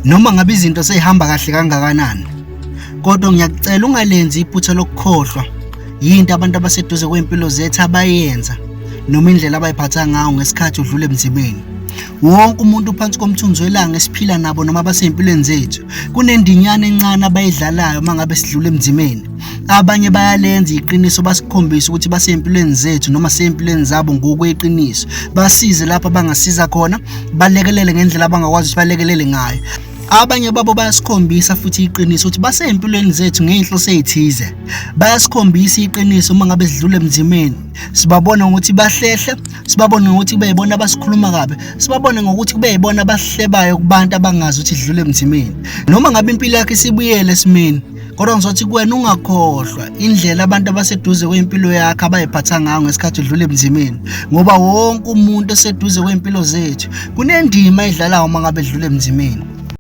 Noma ngabe izinto seyihamba kahle kangakanani, kodwa ngiyakucela ungalenzi iphutha lokukhohlwa yinto abantu abaseduze kwempilo zethu abayenza noma indlela abayiphatha ngayo ngesikhathi udlule emzimeni. Wonke umuntu uphansi komthunzi welanga esiphila nabo noma abasempilweni zethu kunendinyana encane abayidlalayo mangabe sidlule emzimeni. Abanye bayalenza iqiniso basikhombisa ukuthi basempilweni zethu noma sempilweni zabo ngokweqiniso, basize lapha bangasiza khona, balekelele ngendlela abangakwazi ukuthi balekelele ngayo. Abanye babo bayasikhombisa futhi iqiniso ukuthi basempilweni zethu ngeyinhloso ezithize. Bayasikhombisa iqiniso mangabe sidlule emzimeni. Sibabona ngokuthi bahlehle, sibabona ngokuthi kube yibona abasikhuluma kabi, sibabona ngokuthi kube yibona abahlebayo kubantu abangazi ukuthi sidlule emzimeni. Noma ngabe impilo yakhe isibuyele esimeni, kodwa ngizothi kuwena ungakhohlwa indlela abantu abaseduze kwempilo yakhe abayiphatha ngayo ngesikhathi udlule emzimeni, ngoba wonke umuntu oseduze kwempilo zethu kunendima ayidlalayo mangabe edlule emzimeni.